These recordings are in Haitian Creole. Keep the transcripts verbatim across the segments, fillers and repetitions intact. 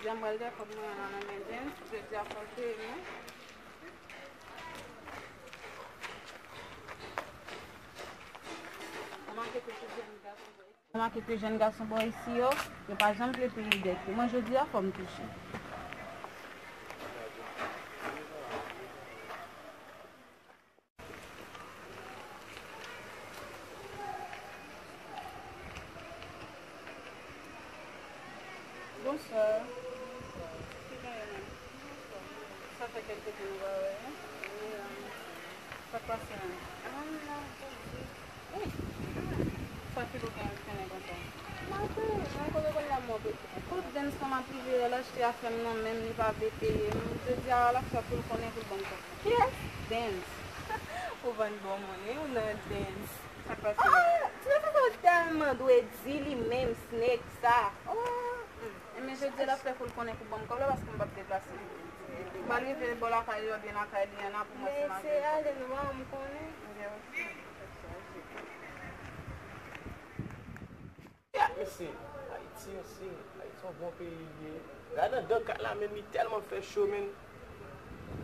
Jan m pral gen kòb mwen an nan men James, jodi a fò l peye mwen. Mwen make ke tout jèn gason bò isi yo, yo pa janm vle peye dèt yo. Mwen jodi a fò m touche. Bonswa. Ki genyen menm? Sa fè kèlke jou nou pa wè, wi. Sa k pase menm? Sa ki pou gen konnen konsa? Mwen konnen, mwen konnen konnen la mwen pete. Kot Dens nan m ap rive a, l achte afè m nan men m, li pa vle peye m. Jodi a, l ap fè pou l konnen pou l ban m kòb. Kiyès? Dens. Ou bann bon moun, wi, ou nan Dens. Sa k pase? Ah, ti mesye sa w tèlman dwe di li menm, snake sa. Oh. Ebyen, jodi a, l ap fè pou l konnen pou ban m kòb la, paske m p ap deplase. M pral rive bò lakay li, oubyen lakay li an, pou mwen se maten. Mesye, ale non, m konnen. Ebyen, oke. Gad, mesye, Ayiti, mesye, Ayiti yon bon peyi li ye. Gade nan dan kat la, men li tèlman fè cho, men.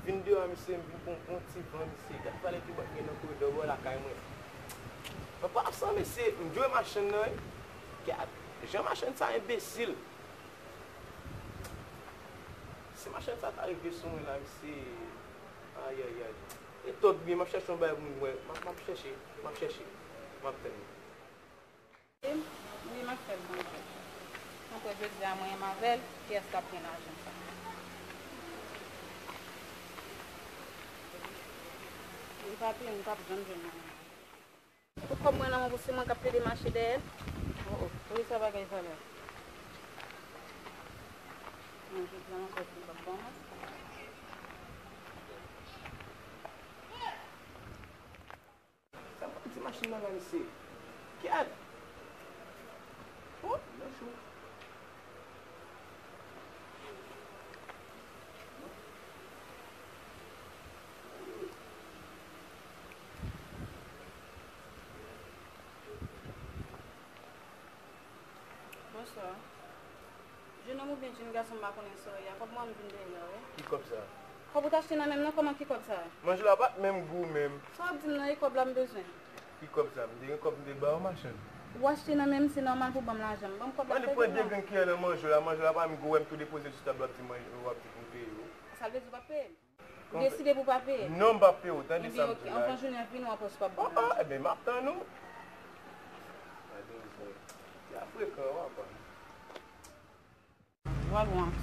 Vin deyò a, mesye, m vin pran bon ti van, mesye. Gad valè ki bòt gen nan koridò bò lakay mwen. Mwen pa ap san, mesye, m jwe machann nan, wi. Gad, jan machann sa enbesil. Si machann sa ta rive sou mwen la, mesye, ayayay. E tòg byen, m ap chèche yon bagay pou mwen. M ap, m ap chèche, m ap chèche, m ap tann. Wi, m ap fè l bonjou. Mwen kwè jodi a mwen menm avè l, kiyès k ap gen lajan sa? Li pa peye, m p ap janm jwenn nan men l. Pou kòb mwen nan men w, pou se mwen k ap plede mache dèyè l. Oh, oh, poukisa bagay sa la? Mwen jodi a m ap wè si l p ap ban mwen. Sa m ap di machin nan la, mesye. Gad! Oh, nan cho. Bonswa. Jenòm oubyen jenn gason m pa konnen sa w ye a, kòb mwen m vin dèyè w, wi. Ki kòb sa? Kòb ou t achte nan men m nan, kòman ki kòb sa? Manje la pa t menm gou menm. Sa w ap di m nan, e kòb la m bezwen. Ki kòb sa? M te gen kòb m te ba w, machann. Ou achte nan men m, se nòmal pou w ban m lajan m. Ban m kòb la, m peye w. Mwen li pran de grenn kiyè nan manje w la, manje w la pa menm gou, wè m tou depoze sou tab la, w ap di manje, w ap di pou m peye w. Sa vle di w p ap peye m? Ou deside pou w pa peye? Non, m p ap peye w, tande sa m di w la. Ebyen, oke, anvan jounen an fini, w ap wè si w p ap ban m. Oh, oh, ebyen, m ap tann ou. Gade yon bagay. Ti a frekan, w ap wè. Dwa lwans.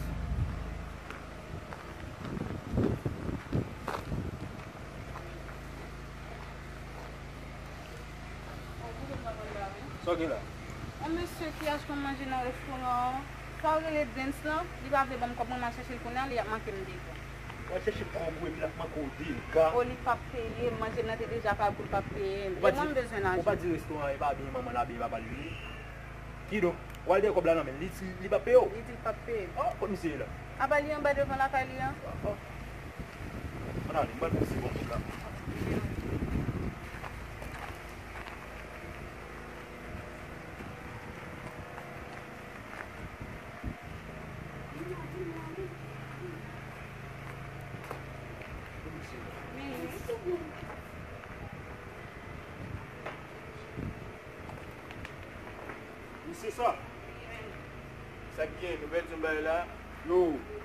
Sa w gen la? Yon mesye ki achte yon manje nan restoran an, sa w rele Dens lan, li pa vle ban m kòb mwen, m al chèche l kounye a, li ap manke m dega. W al chèche kòb ou epi l ap manke w dega. O, li p ap peye m, manje m nan te deja pare pou l p ap peye m. E mwen m bezwen lajan. Ou pa di restoran an e pa byen manman l a byen papa l li ye? Kidonk, w al dèyè kòb la nan men l, li di li p ap peye w? Li di l p ap peye m. Oh, kot misye ye la? Apa li anba devan lakay li an. Oh, oh. Ann ale, m pral fè yon ti bon kòb la. Misye sa. Sa k gen? Nou pèdi yon bagay la? Yo,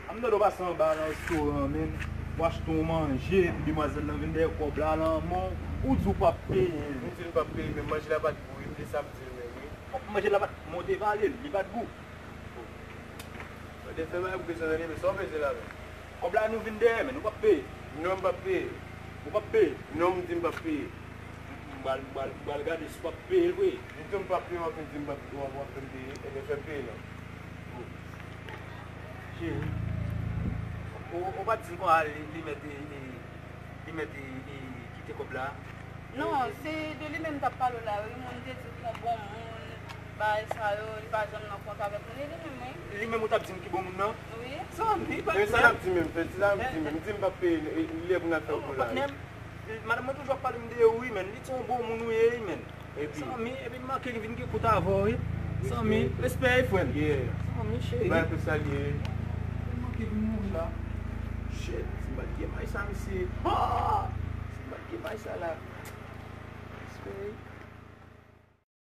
m tande w pase anba nan restoran an, menm. W achte yon manje, epi demwazèl lan vin dèyè kòb la nan men w, ou di w p ap peye l. M di l m p ap peye, men manje la pa t gou, wi, m di sa m di l menm, wi. Manje la pa t, men w te vale l, li pa t gou. Mwen te fè bagay pou bezwen tande, men sa w bezwen la menm? Kòb la nou vin dèyè, men nou p ap peye. Non, m p ap peye. Ou p ap peye? Non, m di m p ap peye. M pral, m pral, m pral gade si w p ap peye l vre. M di w m p ap peye, w ap vin di m p ap, w ap, w ap vin peye, ebyen fè peye non. Cheri, ou, ou pa t di m konsa li, li mèt, e, e, li mèt, e, e, kite kòb la? Non, se de li menm m t ap pale w la, wi. Moun te di w se yon bon moun, bagay sa yo, li pa janm nan kont avèk moun, e li menm, wi. Li menm ou t ap di m ki bon moun nan? Wi. Zanmi, pa... Men sa n ap di menm, fè, se sa n ap di menm. M di m p ap peye, e, lè pou n al fè yon kou la, wi. Madanm mwen toujou ap pale m de ou, wi, men li se yon bon moun ou ye, wi, men. Epi? Zanmi, epi m manke vin gen kout avè w, wi. Zanmi, respè, wi, frè m. Yeah. Zanmi, cheri. Bay pou sa l ye. Sa misye. Oh! Ki bay sa la? Respect.